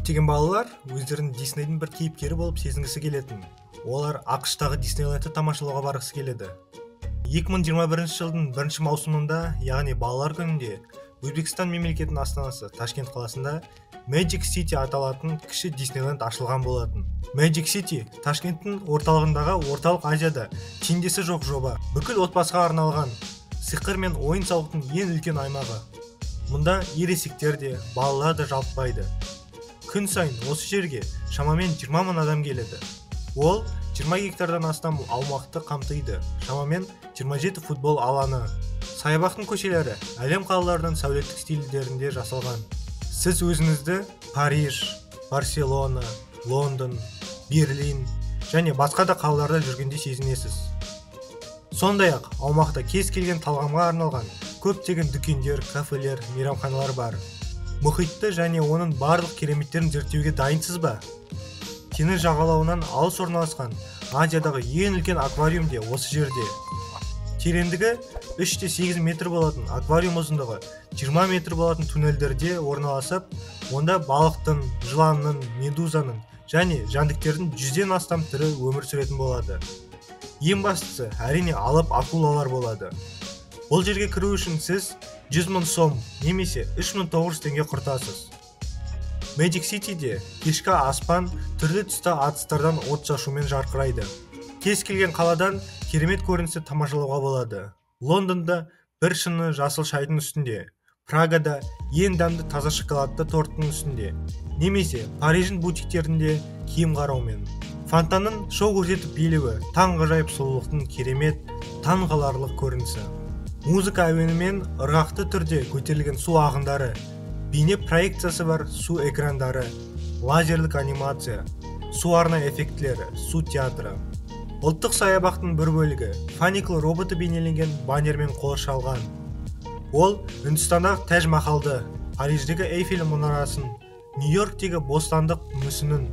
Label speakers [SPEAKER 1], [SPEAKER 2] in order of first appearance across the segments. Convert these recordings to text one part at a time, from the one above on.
[SPEAKER 1] Көптеген балалар өздерін Диснейдің бір кейіпкері болып сезінгісі келетін. Олар АҚШ-тағы Диснейлендті тамашалауға барғысы келеді. 2021 жылдың 1 маусымында, яғни балалар күнінде, Өзбекстан мемлекетінің астанасы Ташкент қаласында Magic City аталатын кіші Диснейленд ашылған болатын. Magic City Ташкенттің орталығындағы Орталық Азияда теңдесі жоқ жоба. Бүкіл отбасыға арналған сиқыр мен ойын-сауықтың ең үлкен аймағы. Мұнда ересектер де, балалар да жалықпайды. Күн сайын осы жерге шамамен 20 мың адам келеді. Ол 20 гектардан астам аумақты қамтиды, шамамен 27 футбол алаңы. Саябақтың көшелері әлем қалаларының сәулеттік стильдерінде жасалған. Сіз өзіңізді Париж, Барселона, Лондон, Берлин және басқа да қалаларда жүргенде сезінесіз. Сондай-ақ аумақта кез келген талғамға арналған көптеген дүкендер, кафелер, мейрамханалар бар. Мұхитты және оның барлық кереметтерін зерттеуге дайынсыз ба? Теңіз жағалауынан алыс орналасқан Азиядағы ең үлкен аквариум де осы жерде. Тереңдігі 3,8 метр болатын аквариум ұзындығы 20 метр болатын туннельдерде орналасып, онда балықтың, жыланның, медузаның және жәндіктердің 100-ден астам түрі өмір сүретін болады. Ең бастысы, әрине, алып акулалар болады. Бұл жерге кіру үшін сіз 100 мың сом немесе 3900 теңге құртасыз. Magic City'де кешкі аспан түрлі түсті атыстардан от шашумен жарқырайды. Кез келген қаладан керемет көріністі тамашалауға болады. Лондонда бір шыны жасыл шайдың үстінде, Прагада ең дәмді таза шоколадты торттың үстінде, немесе Париждің бутиктерінде киім қараумен. Фонтанның шоу көрсетіп билеуі таңғажайып сұлулықтың керемет, таңғаларлық көрінісі. Музыка әуенімен ырғақты түрде көтерілген су ағындары, бейне проекциясы бар су экрандары, лазерлік анимация, су арна эффектілері, су театры. Ұлттық саябақтың бір бөлігі Фаникл роботы бейнеленген баннермен қоршалған. Ол Үндістандағы Тәж Махалды, Париждегі Эйфель мұнарасын, Нью-Йорктегі Бостандық мүсінін,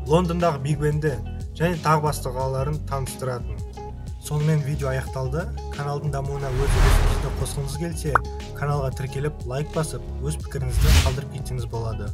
[SPEAKER 1] Лондондағы Биг Бенді және тағы басқаларын таныстыратын. Сонымен видео аяқталды. Каналдың дамуына өз үлесіңізді қосқыңыз келсе, каналға тіркеліп, лайк басып, өз пікіріңізді қалдырып кетсеңіз болады.